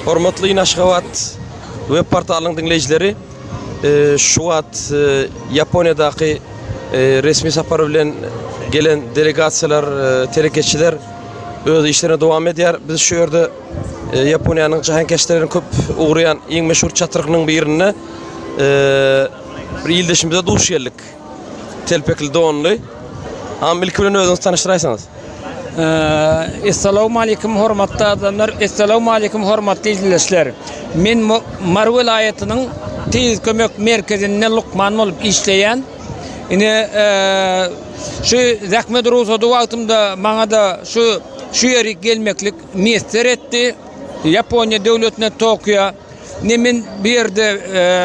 Hormatly In Aşgabat web portalynyň diňleýjileri, şu wagt Ýaponiýadaky resmi sapar bilen gelen delegasiýalar, telekeçiler öz işlerine dowam edýär. Biz şu ýerde Ýaponiýanyň jahankeşdeleriniň köp ugraýan iň meşhur çatrygynyň birinde bir ildeşimize duş geldik. Telpekli donly. Agam ilki bilen özüňizi tanyşdyraýsaňyz. Essalawmaleýkim hormatly adamlar, essalawmaleýkim hormatly ildeşler. Men Mary welaýatynyň Tiz kömek merkezinde lukman bolup işleýän. Ine şu zähmet rugsady wagtymda maňa-da şu şu ýerik gelmeklik miýesser etdi. Ýaponiýa döwletine Tokio. Ne men bu ýerde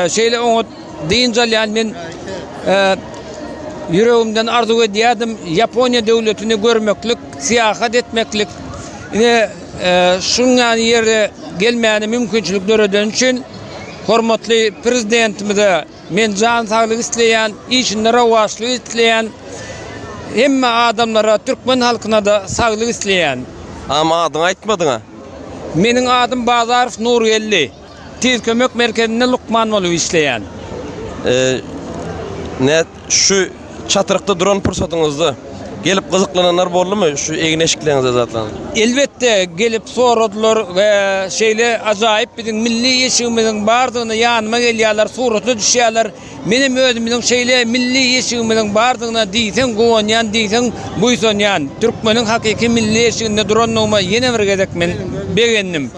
şeýle oňat dynç alýan men ýüregimden arzuw edýärdim Ýaponiýa döwletini görmeklik, syýahat etmeklik. Ine şuň ýaly ýere gelmäne mümkinçilik döredeni üçin hormatly Prezidentimize men jan saglyk isleýän, işinde rowaçlyk isleýän, hemme adamlara, türkmen halkyna-da saglyk isleýän. Agam adyňy aýtmadyňa. Meniň adym Bazarow Nurgeldi. Tiz kömek merkezinde lukman bolup işleýän. Nä şu çatrykda duran pursatyňyzda gelip gyzyklananlar boldumy şu egin-eşikleriňize zatlaryňyza? Elbetde gelip soradylar we şeýle ajaýyp biziň milli eşigimiziň bardygyny ýanyma gelýärler, surata düşýärler. Menem özümiziň şeýle milli eşigimiziň bardygyna diýseň guwanýan, diýseň buýsanýan. Türkmeniň hakyky milli eşiginde durandygyma ýene bir gezek men begendim.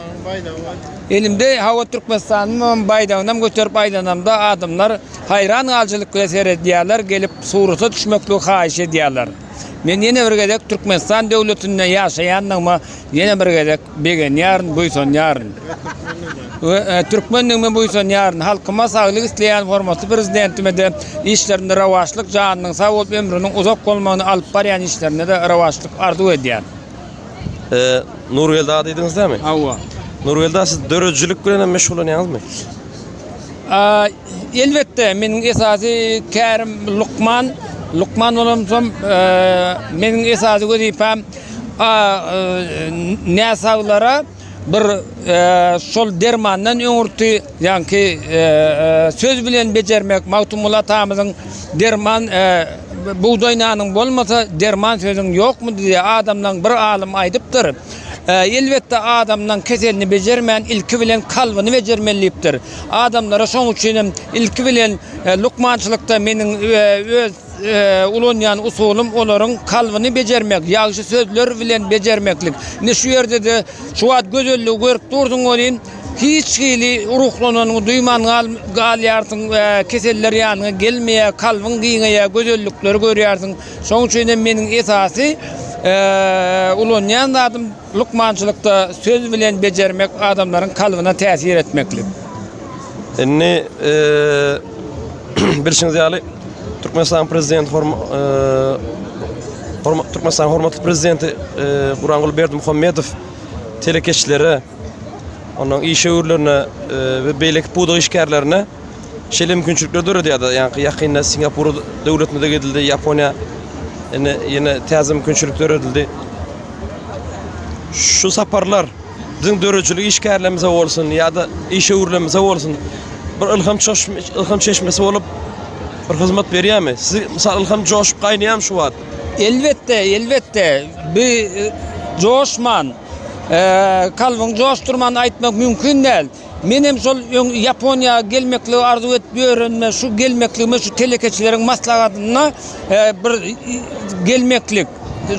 Elimde hawa Türkmenistanyňam baýdagynam göterip aýlanamda adamlar haýran galyjylyk bilen seredýärler, gelip surata düşmekligi haýyş edýärler. Men ýene bir gezek Türkmenistan döwletinde ýaşaýandygyma ýene bir gezek begenýärin, buýsanýaryn. We türkmendigime buýsanýaryn. Halkyma saglyk isleýän hormatly Prezidentime-de işlerinde rowaçlyk, janynyň sag bolup, ömrüniň uzak bolmagyny, alyp barýan işlerinde-de rowaçlyk arzuw edýän. Nurgeldi aga diýdiňiz dämi? Hawa. Nurgeldi aga siz döredijilik bilen hem meşgullanýaňyzmy? Elbetde, meniň esasy kärim lukman. Lukman bolamsoň, meniň esasy wezipäm näsaglara bir şol dermandan öňürti, ýaňky söz bilen bejermek, Magtymguly atamyzyň derman bugdaý nanyň bolmasa, derman sözüň ýokmy diýip, adamlaň bir alym aýdypdyr. Elbetde adamlaň keselini bejermän ilki bilen kalbyny bejermeli diýipdir. Adamlara şoň üçin hem ilki bilen lukmançylykda meniň öz ulanýan usulym olaryň kalbyny bejermek, ýagşy sözler bilen bejermeklik. Indi şu ýerde-de şu wagt gözelligi görüp dursuň welin hiç hili ruhlananyňy duýman galýarsyň, keseller ýanyňa gelmeýär, kalbyň giňeýär, gözellikleri görýärsiň. Şonuň üçin hem meniň esasy ulanýan zadym lukmançylykda söz bilen bejermek, adamlaryň kalbyna täsir etmeklik. Indi bilşiňiz ýaly Türkmenistanyň Prezidenti Türkmenistanyň hormatly Prezidenti Gurbanguly Berdimuhamedow telekeçilere, ondan işewürlerine we beýleki pudak işgärlerine şeýle mümkinçilikler döredýär-de, ýaňky ýakynda Singapur döwletine-de gidildi, Ýaponiýa indi ýene täze mümkinçilik döredildi. Şu saparlar biziň döredijilik işgärlerimize bolsun ýa-da işewürlerimize bolsun bir ylham ylham çeşmesi bolup bir hyzmat berýärmi? Sizi mysal ylham joşup gaýnaýarmy şu wagt? Elbetde, elbetde. Bu joşman, kalbyňy joşdurman aýtmak mümkin däl. Menem şol öň Ýaponiýa gelmekligi arzuw edip ýörenime, şu gelmekligime şu telekeçileriň maslahatynda bir gelmeklik,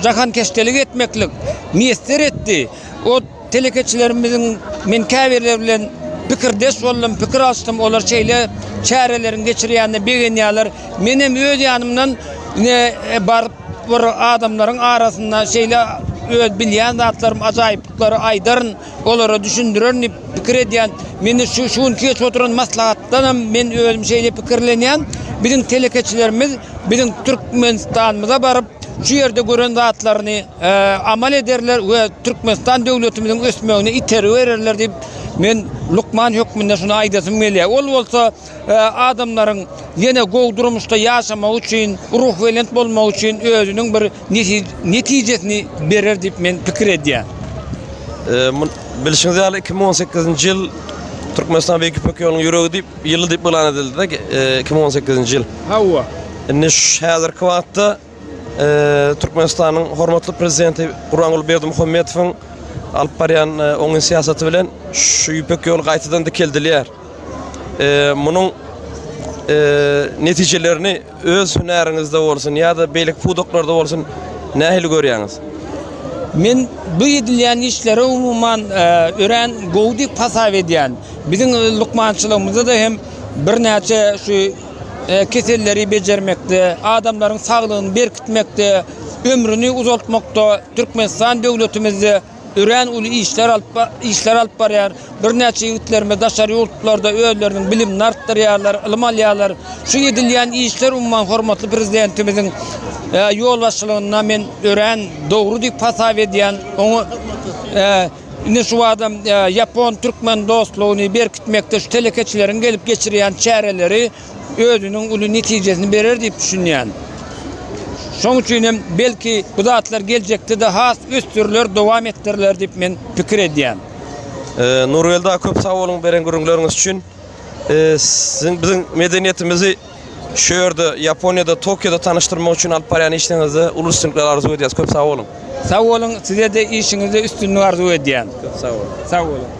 jahankeşdelik etmeklik miýesser etdi. O telekeçilerimiziň men käbirleri bilen pikirdeş boldum, pikir alyşdym. Olar şeýle çäreleriň geçirýänine begenýärler. Menem öz ýanymdan ine baryp bir adamlaryň arasynda şeýle öz bilýän zatlarym, ajaýyplyklary aýdaryn. Olara düşündirerin diýip pikir edýän. Meni şu şu günki geçip oturan maslahatdanam men özüm şeýle pikirlenýän. Biziň telekeçilerimiz biziň Türkmenistanymyza baryp, şu ýerde gören zatlaryny amal ederler we Türkmenistan döwletimiziň ösmegine itergi bererler diýip, men lukman hökmünde şuny aýdasym gelýär. Ol bolsa adamlaryň ýene gowy durmuşda ýaşamagy üçin, ruhubelent bolmagy üçin özüniň bir netijesini berer diýip men pikir edýän. Bilşiňiz ýaly 2018-nji ýyl Türkmenistan Beýik Ýüpek ýolunyň ýüregi diýip, ýyly diýip yglan edildi-de, 2018-nji ýyl. Hawa. Indi şu häzirki wagtda Türkmenistanyň hormatly prezidenti Gurbanguly Berdimuhamedowyň alyp barýan oňyn syýasaty bilen şu Ýüpek ýoly gaýtadan dikeldilýär. Munuň netijelerini öz hünäriňizde bolsun ýa-da beýleki pudaklarda bolsun nähili görýäňiz? Men bu edilýän işleri umuman örän gowy diýip hasap edýän. Biziň lukmançylygymyzda-da hem birnäçe şu keselleri bejermekde, adamlaryň saglygyny berkitmekde, ömrüni uzaltmakda Türkmenistan döwletimizde örän uly işler alyp işler alyp barýar. Birnäçe ýigitlerimiz daşary ýurtlarda özleriniň bilimini artdyrýarlar, ylym alýarlar. Şu edilýän işler umuman hormatly Prezidentimiziň ýolbaşçylygynda men örän dogry diýip hasap edýän. Oňa indi şu adam ýapon-türkmen dostlugyny berkitmekde şu telekeçileriň gelip geçirýän çäreleri özüniň uly netijesini berer diýip düşünýän. Şoň üçin hem belki bu zatlar geljekde-de has ösdüriler, dowam etdiriler diýip men pikir edýän. Nurgeldi aga köp sag boluň beren gürrüňleriňiz üçin. Siziň biziň medeniýetimizi şu ýerde Ýaponiýada Tokioda tanyşdyrmak üçin alyp barýan işleriňizde uly üstünlikler arzuw edýäris. Köp sag boluň. Sag boluň, size-de işiňizde üstünlik arzuw edýän. Köp sag boluň. Sag boluň.